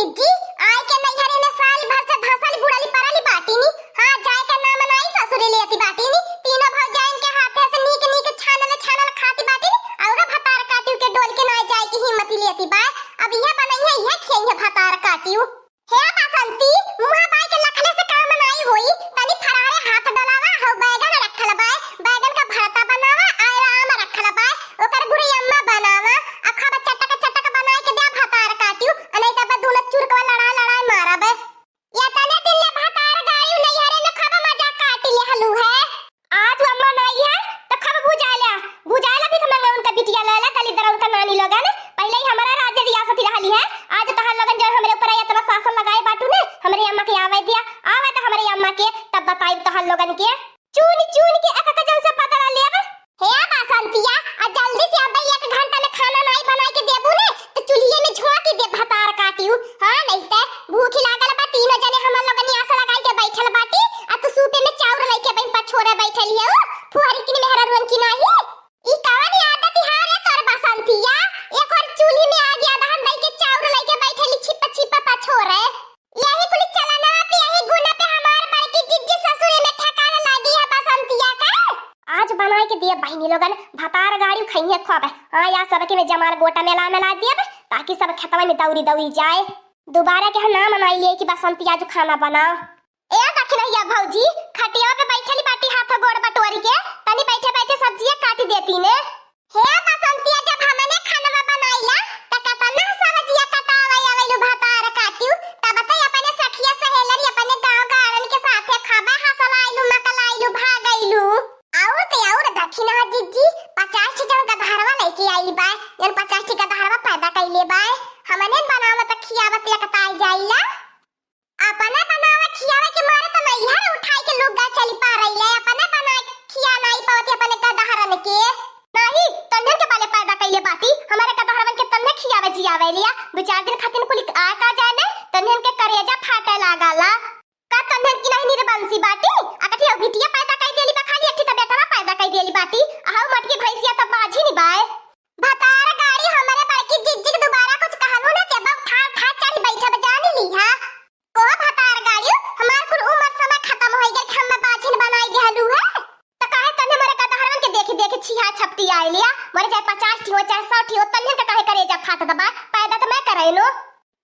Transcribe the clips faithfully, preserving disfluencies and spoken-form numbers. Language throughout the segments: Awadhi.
जी, आइके नैहरे में साल भर से धंसल बुड़ली परली बाटिनी। हाँ, जाए के नाम नाई ससुरे लेती बाटिनी। तीनों भौजाइन के हाथे से नीक नीक छानल छानल खाती बाटिनी, और भतार काटियो के डोल के नाई जाए की हिम्मत लेती बाय। अब इहे बनइहे, इहे खियइहे भतार काटियो। हे बसंती, मुँहा बाई के लखले से काम नाई होई, तनी फरारे हाथ डोलावा, हौ बैगन रखल बाय, बैगन का भरता बनावा, आय राम रखल बाय, ओकर गुरैया अम्मा बनावा, आ खाबा चटक चटक बनाए के द्या भतार काटियो, आ नहीं तब दूनो चुरकवा लड़ाए लड़ाए मारबे। या तने दिन ले भतार गाड़ी नैहरे में खाबा मजा काट लेहलू है। आज अम्मा नाई है, तो खाबा भुजाला, भुजाला भी मंगा उनका बिटिया लेला, दलिद्र उनका नानी लोगन, पहिले ही हमारा राज रियासत रहली है, आज तोहार लोगन जो हमरे ऊपर इतना शासन लगाए बाटू ने, हमरे अम्मा के आवे द्या, आवे तो हमरे अम्मा के, तब बताई तोहार लोगन के। चुन चुन के एक एक जन से बदला लेब। हे बसंतिया, आ जल्दी से अब एक घंटा में खाना नाई बनाई के देबू ने, तो चूल्हे में झोंक दे भतार काटियो। हाँ, नहीं ते भूख लागल बा, तीनों जने हमर लोगन आस लगाई के बैठल बाटी, आ तू सूपे में चाउर लेके बहिन पछोरे बैठल हियो, फुहरी किन मेहरा रुअन की नाही। ई कवन आदत है रे तोर बसंतिया? एक और चूल्हे में आग या दहन दई के चाउर लेके बैठली छिपा छिपा पछोरे। यही कुल चलना पे, यही गुना पे हमार बड़की जिज्जी ससुरे में ठेकाना लागी है बसंतिया का। आज बनाए के दिए बहिनी लोगन, भतार गाड़ी खइहे खूब। हाँ, या सबके में जमार गोटा मेला मेला दिए, ताकि सब खेतवा में दौरी दौरी जाए। दोबारा के हम ना मनाई लिए कि बसंतिया जो खाना बनाओ। ए दखिनहिया भौजी, खटिया पे बैठली बाटी हाथ गोड़ बटोरी के, तनी बैठे बैठे सब्जिया काटी देती ने। हे बसंतिया, जब हमने खानवा बनाइला, त कतना सब्जिया कटावे आवेलू भतार काटियो, तब त अपने सखिया सहेलरी अपने गाँव गाड़न के साथे खाबे, हंसलाइलू, मकलाइलू, भागैलू। और ते और दखिनहा जिज्जी, पचास ठी जन गदहरवा लेके आई बाय, जन पचास ठी गदहरवा पैदा कैले बाय, हमने बनावत खियावत एकताई जाइला। अपने बनावे खियावे के मारे त नैहर उठाई के लुग्गा चली पा रही है, अपने बनाए खिया नाई पावत है अपने गदहरन के। नाही, तन्हन के बले पैदा कैले बाटी, हमारे गदहरवन के तन्हे खियावे जियावे लिया, दो चार दिन खातिर कुली आ का जाए ने, तन्हन के करेजा फाटे लागला। का तन्हन की नहीं निरबंसी बाटी, अकठी बिटिया पैदा कई देली बा, खाली अकठी त बेटवा पैदा कई देली बाटी, अहू मटकी भैंसिया त बाझी नि बाए। भतार गाड़ी हमरे बड़की जिज्जी के दोबारा कुछ कहलू ना के बा, ठाड़ ठाड़ चढ़ी बैठब जान ली हा। को भतार गाड़ी, हमार कुल उम्र समय खत्म होई गइल, हमें बाझिन बनाई देहलू है। त काहे तन्हे मोरे गदहरवन के देखी देखी छिहा छपटी आए लिया, मोरे चाहे पचास ठी हो चाहे सौ ठी हो, तन्हे के काहे करेजा फाट दबा, पैदा त मैं करे नो।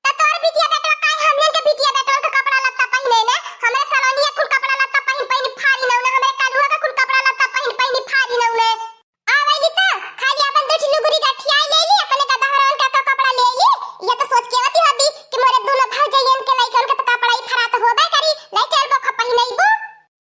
त तोर बिटिया बेटवा काहे हमने के बिटिया बेटवा के कपड़ा लत्ता पहिने ने, हमरे सलोनिया कुल कपड़ा लत्ता पहिन पहिन फारी नौने, हमरे कालुआ का कुल कपड़ा लत्ता पहिन पहिन फारी नौने। आ गइली त खाली अपन दू ठे लुगरी गठियाई ले ली, अपने गदहरन का तो कपड़ा ले ली। ये तो सोच के आवती हबी कि मोरे दोनों भौजैयन के लइकन के तो कपड़ा ही फरात होबे करी, ले चल बो खपही नहीं बो।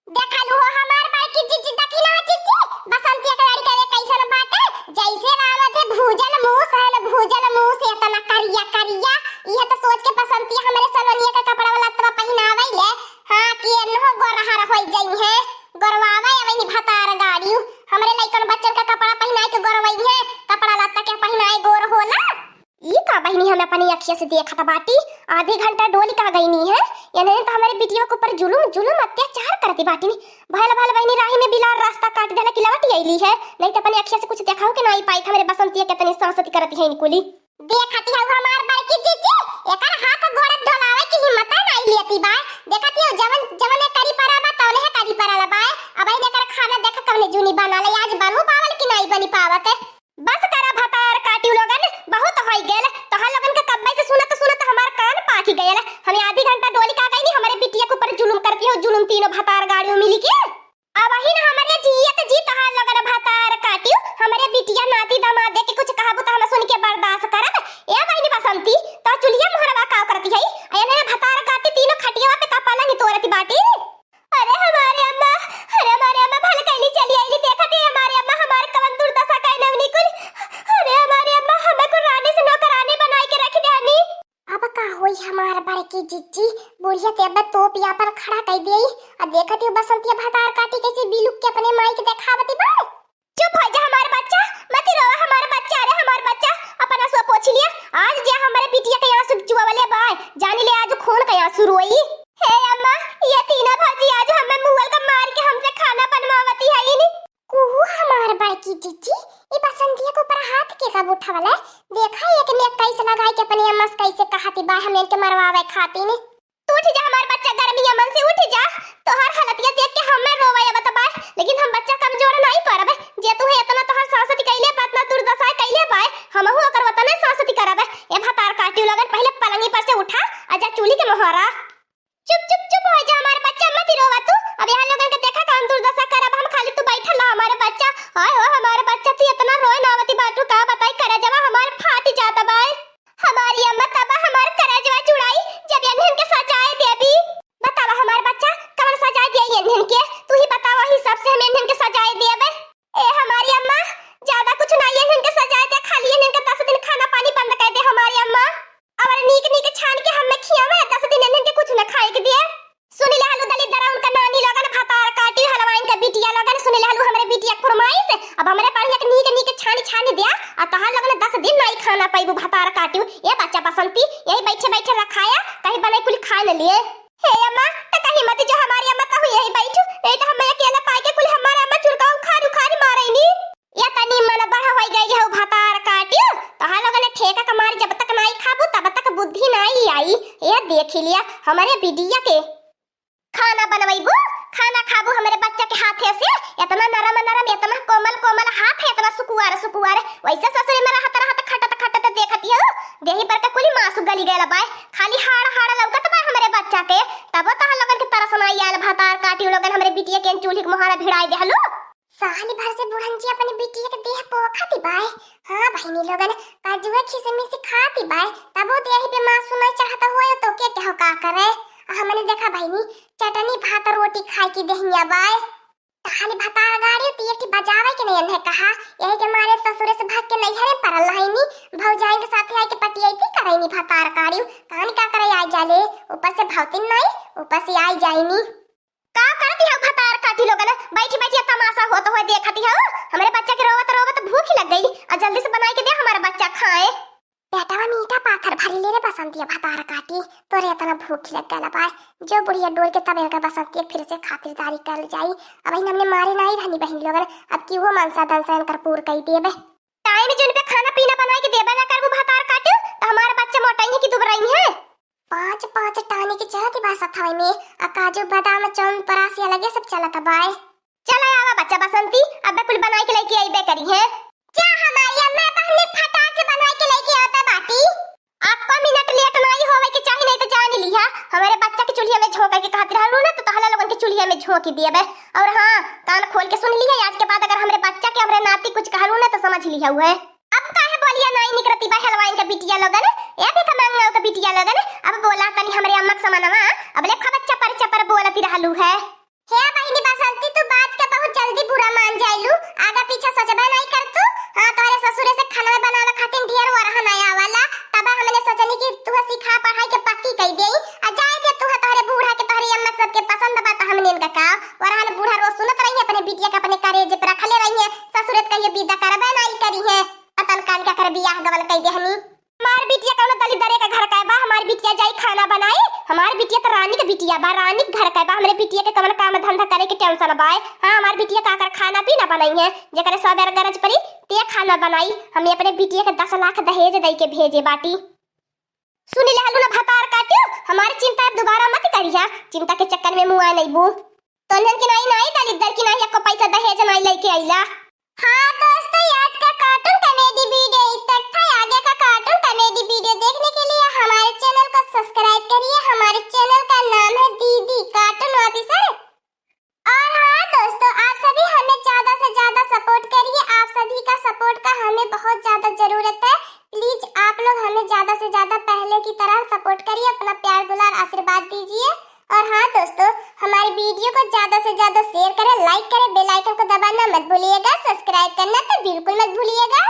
देखलू हो हमार बड़की जिज्जी, देखी ना जिज्जी, बसंतिया के लड़का रे कैसन बाटे, जैसे राम थे भूजल मूस है न, भूजल मूस इतना करिया करिया। ये तो सोच के बसंतिया हमरे सलोनिया का कपड़ा वाला तब पहिनावे ले, हाँ कि एनहो गोरहर होई जइहे, गोरवावे अबे नि भतार गाड़ी। हमरे लइकन बच्चन का कपड़ा पहिनाए के गोरवइहे, कपड़ा लत्ता के पहिनाए गोर होला। ई का बहिनी, हम अपनी अखिया से देखत बाटी, आधी घंटा डोली का गईनी है, एनहन त हमरे बिटिया के ऊपर जुलुम, जुलुम अत्याचार करती बाटी। भल, भल बहिनी, राही में बिलार रास्ता काट देला कि लवट अइली है, नहीं त अपनी अखिया से कुछ देखाऊ के नाई पाई, हमरे बसंतिया कितनी सांसत करती है इनकुली। देखती हऊ हमार बड़की जिज्जी, एकर हाथ गोड़ डोलावे की हिम्मत नाई लेती बा। देखती हऊ जवन, जवन करी परा बा, तवने है करी परा बा। अब एकर खाना देख कवने जूनी बना ले, आज बनू पावल कि नाई बनी पावत। बस करा भतार काटियो लोगन, बहुत होई गेल। तोहार लोगन के कब्बे से सुनत सुनत हमार कान पाकी गयल। हमें आधी घंटा डोली का गई नी, हमरे बिटिया के ऊपर जुलुम करती हो, जुलुम तीनों भतार गाड़ियों मिली के। अबहिन हमरे जियत जी तोहार लोगन भतार काटियो, हमरे बिटिया नाती दामाद के कुछ कहबू त हम सुन के बर्दाश्त करब। ए बहिनी बसंती, तो चुलिया मोहरवा का करती है? ए ने भतार काटी तीनों खटियावा पे का पलंग तोरती बाटी। अरे हमारे अम्मा, अरे हमारे अम्मा भल कैली चली आईली, देखत ही हमारे अम्मा हमार कवन दुर्दशा कैले नवनी कुल। अरे हमारे अम्मा, हमें कुल रानी से नौकरानी बनाई के रख देहनी। अब का होई हमार बड़की जिज्जी, बुढ़िया ते अब तोप यापन खड़ा कई देई। आ देखत ही बसंतिया भतार काटी कैसे बिलुक के अपने माई के देखावती बा। चुप हो जा हमार बच्चा, मत रोवा हमार बच्चा, अरे हमार बच्चा, अपन आंसू पोंछ लिया। आज जे हमारे बिटिया के आंसू चुआवले बा, जानी ले आज खून के आंसू रोई। हे अम्मा, ये तीनों भौजी आज हमें मुअल का मार के हमसे खाना बनवावती है इनी। कुहू हमार बड़की जिज्जी, ई बसंतिया के ऊपर हाथ के कब उठावले? देखा एक में कैसे लगाई के अपने अम्मा से कैसे कहती बा। हम इनके मरवावे खातिर। तू उठ जा हमार बच्चा, गर्मी अमन से उठ जा। तोहर हालतिया देख के हमें रोवे आवत बा, लेकिन हम बच्चा कमजोर नाहीं परब। जे तू है इतना तोहर सासत कइले बा, इतना दुर्दशा कइले बा, हमहू ओकर ओतने सासत करब। ए भतार काटियो लोगन, पहिले पलंगी पर से उठा, आ जा चूल्ही के मोहरा। चुप, चुप, चुप हो जा हमार बच्चा, मत रोवा तू। अब यहाँ लोगन के देखा कौन दुर्दशा करब हम, खाली तू बैठल रह हमार बच्चा। हाय हो हमार बच्चा, तू इतना रोए ना आवती बाटू, का बताई, करेजवा हमार फाट जाता बा। हमारी अम्मा तब हमार करेजवा जुड़ाई, जब इन्हन के सजाए देबी। बतावा हमार बच्चा, कवन सजाए दिया इन्हन के? तू ही बतावा, ही सबसे हम इन्हन के सजाए देबे। ए हमारी अम्मा, ज्यादा कुछ ना, इन्हन के सजाए दे, खाली इन्हन के दस दिन खाना पानी बंद कर दे हमारी अम्मा। और नीक नीक छान के हमें खियावे, दस दिन इन्हन के कुछ न खाए के दिए। सुन ले हलू दलिद्दर, उनका नानी लोगन भतार काटी, हलवाइन का बिटिया लोगन, सुन ले हलू हमरे बिटिया फरमाइश, अब हमरे बढ़िया के नीक नीक छानी छानी दिया, आ तहार लोगन दस दिन नाई खाना पाइबू भतार काटी। ए बच्चा बसंती, यही बैठे बैठे रखाया, कहीं बने कुल खा न लिए। हे अम्मा, त कहीं मत जो हमारी अम्मा, तहु यही बैठू, नहीं तो हम अकेला पाए के कुल हमारे अम्मा चुरका उखाड़ उखाड़ मारेनी। या तनी मन बड़ा होई गई है भतार काटियो, तोहार लोगन ठेका के मार जब तक नाई खाबू तब तक बुद्धि नाई आई। ये देख लिया हमरे बिटिया के। खाना बनवैबू, खाना खाबू हमरे बच्चा के हाथे से। इतना नरम नरम, इतना कोमल कोमल हाथ है, इतना सुकुआर सुकुआर। वैसे ससुरे में रहत रहत खटत खटत देखती हो, देही पर के कुली मासु गली गयल बाय, खाली हाड़ हाड़ लौकत बा हमरे बच्चा के। तबो तोहार लोगन के तरस नाई आयल भतार काटियो लोगन हमरे बिटिया के चूल्ही के मोहारा भिड़ाई देहलू। साल भर से बुढ़न जी अपनी बिटिया के देह पोखत बाय। हाँ बहिनी लोगन, काजुए खिसमिस खाती बाय, तबो देह पे मासु नाई चढ़त होए तो के केहू का करे। आ हमने देखा बहिनी, चटनी भात रोटी खाए की देहिया बाय। ताली भतार गाड़ी ती एक बजावे के नहीं है कहा, यही के मारे ससुरे से भाग के नैहरे परल रहनी, भौजाइन के साथे आके पटियाइती करैनी भतार गाड़ी, कान का करे आई जाले, ऊपर से भौतिन नाई, ऊपर से आई जाइनी। का करती हो भतार काटी लोगन? बैठी बैठी तमाशा होत हुए देखती हो। हमरे बच्चा के रोवत रोवत भूख लग गई, आ जल्दी से बनाई के दे हमारा बच्चा खाए। पेटवा मीठा पाथर भरी ले रे बसंतिया भतार काटी, तोरे इतना भूख लग गल बा। जो बुढ़िया डोल के तब इनका बसंतिया फिर से खातिरदारी कर जाई। अब हमने मारे नाई रहनी बहिन लोगन, अब की वो मनसा दन से इनकर पूर कई देबे। टाइम जोन पे खाना पीना बनाई के देबे ना करबू भतार काटू, तो हमारा बच्चा मोटाई है कि दुबराई है? पाँच पाँच टानी के चलत बा सथवा में, आ काजू बादाम चौन परासिया लगे सब चलत बाय। चल आवा बच्चा बसंती, अब कुल बनाई के लेके आईबे करी है। जा हमारी अम्मा बहनी फटाक से बनाई के लेके आवता बाटी। आपको मिनट लेट नहीं होवे के चाही, नहीं तो जान लिया हमारे बच्चा के चूल्हिया में झोंके के कहत रहलू ना, तो तहला लोगन के चूल्हिया में झोंक दिए बे। और हाँ, कान खोल के सुन लिया, आज के बाद अगर हमरे बच्चा के हमरे नाती कुछ कहलू ना तो समझ लिया हुए। अब काहे बोलिया नाई निकरती बा हलवाइन का बिटिया लोगन, ए भी कमांगनाओ का बिटिया लोगन, अब बोला तनी हमरे अम्मा के समानवा, अब ले खबर चपर चपर बोलती रहलू है। हे बहिनी बसंती, तू बात के बहुत जल्दी बुरा मान जाइलू, आगा पीछा सोचबे नाई कर तू। हाँ, तोहरे ससुरे से खाना बनावे खातिर ढेर वरहन आया वाला, तब हमने सोचनी कि तू सिखा पढ़ाई के पक्की कई देई, आ जाए दे तू तोहरे बूढ़ा के, तोहरे अम्मा सबके पसंद बा त हमने इनका का वरहन बूढ़ा रोज सुनत रही है, अपने बिटिया के अपने करेजे पे रखले रही है, ससुरे त कहिए विदा करबे नाई करी है। अतन कान का कर बियाह गवन कई देहनी। हमार बिटिया कौनो दलिदरे का घर का बा, हमार बिटिया जाई खाना बनाई। हमार बिटिया तो रानी के बिटिया बा, रानी के घर का बा। हमरे बिटिया के कवन काम धंधा करे के टेंशन बा। हाँ, हमार बिटिया का कर खाना पीना बनाई है, जेकरे सब बेर गरज पड़ी ते खाना बनाई। हमें अपने बिटिया के दस लाख दहेज दई के भेजे बाटी। सुनी ले हलू ना भतार काटियो, हमारी चिंता अब दोबारा मत करिया, चिंता के चक्कर में मुआ नहीं बू। तो इन्हन की नाई, नाई दलिदर की नाई, एको पैसा दहेज नाई लेके आइला। हाँ दोस्तों, आज का कार्टून कॉमेडी वीडियो इतना था। आगे का कार्टून कॉमेडी वीडियो देखने के लिए हमारे चैनल को सब्सक्राइब करिए। हमारे चैनल का नाम है दीदी कार्टून ऑफिसर। और हाँ दोस्तों, आप सभी हमें ज्यादा से ज्यादा सपोर्ट करिए। आप सभी का सपोर्ट का हमें बहुत ज्यादा जरूरत है। प्लीज आप लोग हमें ज्यादा से ज्यादा पहले की तरह सपोर्ट करिए, अपना प्यार दुलार आशीर्वाद दीजिए। और हाँ दोस्तों, हमारी वीडियो को ज्यादा से ज्यादा शेयर करें, लाइक करें, बेल आइकन को दबाना मत भूलिएगा, सब्सक्राइब करना तो बिल्कुल मत भूलिएगा।